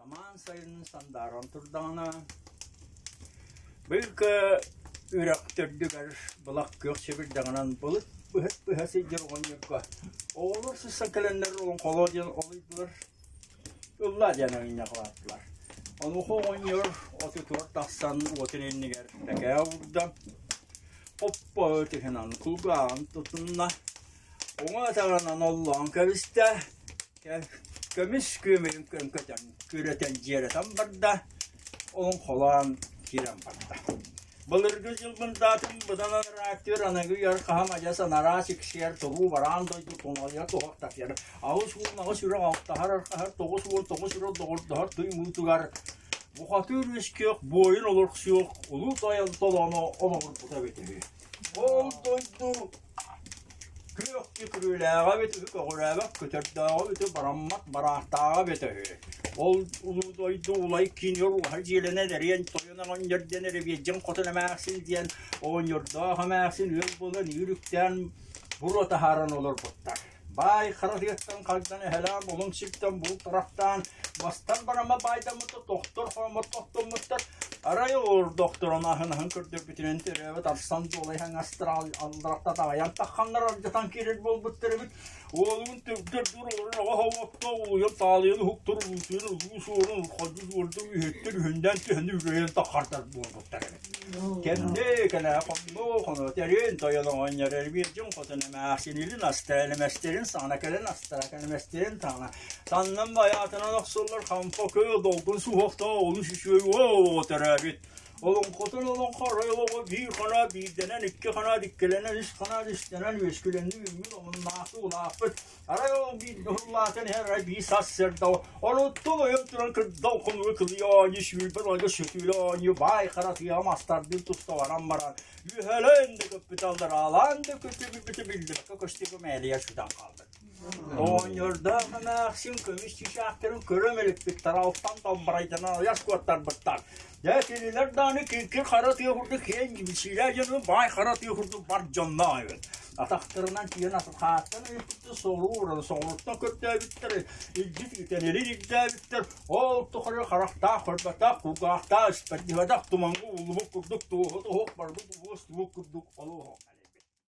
Самаан сайын сандааран турдаҕына, Быыкка үрэх төрдүгэр былах күөх сэбирдэҕинэн былыт быһыт-быһа сылдьар оҕонньорго оҕолор сыссан кэлэннэр олоҥхолоо диэн олуйдулар, ыллаа диэн ыҥньаҕалаатылар. Онуоха оҕонньор отутугар тахсан уотун иннигэр тэкээ уурда, хоппо ытыһынан кулгааҕын тутунна, уҥа атаҕынан оллоон кэбистэ, Көмүс күөмэйин көҥкөтөн, күрэтэн дьиэрэтэн барда, олоҥхолоон киирэн барда. Былыргы дьыл бындаатын быдан араактыыр аныгы үйэр хаһам адьас анараа сиксиэр туруу бараан дойду туналыйа туһах такыйар 88 үрэх алтаһар архаһар 99 үрэх доҕордоһор туй муутугар бухатыыр үөскүөх буойун олорсуох улуу тойон толооно олоҕурбута эбит үһү. Ол дойду Күөх күрүөлээҕэ эбит үһү, көҕүрээбэт көтөрдөөҕө эбит үһү, бараммат бараахтааҕа эбит үһү. Ол улуу дойду улай киинигэр улахан дьиэлэнэн эриэн тойон оҕонньор диэн эрэбиэдьин хотун эмээхсин диэн оҕонньордоох эмээхсин ыал буолан үүр үктээн буруо таһааран олорбуттар. Баай хара тыаттан хагдан эһэлээн булуҥ сиртэн булт тарахтаан бастан барама баайдаммыта тохтор хооммот тохтоммуттар арай олордохторун аһын-аһын көрдөрбүтүнэн төрөөбүт арсан дуолай хаҥастар алларахта таҕайан тахханнар алдьатан киирэр буолбуттар эбит уолун төрдүр олорон оҕо хомотто улуйан таалыйан уһуктар улуутуйан улуу суорун урхадыы суордун үһүттэр үһүндээн түһэн үрүйэн таххардар буолбуттар эбит Кэмнээ кэлээ хонноо хоно тэрин тойон оҕонньор эрбиирдьин хотун эмээхсин илин аста элэмэстэрин саҥана кэлин астара кэлэмэстэрин таҥа саннын байаатынан охсуллар хампа кыыл долгун суһуохтаах олус үчүгэй уол төрөөбүт олоҥхотун олоҥхо орой олоҕо биир хоноо биирдэнэн икки хоноо иккилэнэн үс хоноо үстэнэн үөскүлэнни үүммүт омуннаахты улааппыт Арай ол биир уһуллаатан иһэр арай биир сарсыарда оруттун ойон туран кырдал хонууга кылыйа оонньуу сүүрбэт ойго сөтүөлэ оонньуу баай хара тыаҕа мастардыын туста баран баран үөһэлээн да көппүт аллараалаан да көтүбүтэ биллибэккэ көстүкэ мээлийэ сүтэн хаалбыт. Оҕонньордоох эмээхсин көмүс чыычаахтарын көрө мэлиппиттэр алтан далбарайданан айас куоттарбыттар. Дьэ кинилэр даҕаны киҥкир хара тыа курдук киэҥ сиилээх дьону баай хара тыа курдук бар дьонноох эбит. Атахтарынан тиийэн хааттан ыйыппыттар, соҕуруу соҕурууттан көрдөөбүттэр, илдьит ыытан илин ирдээбиттэр. Ол тухары харахтаах көрбөтөх, кулгаахтаах испэттибэтэх тумаҥҥа ууллубут курдук туоһу туһук барбыт уос тубук курдук олуһук.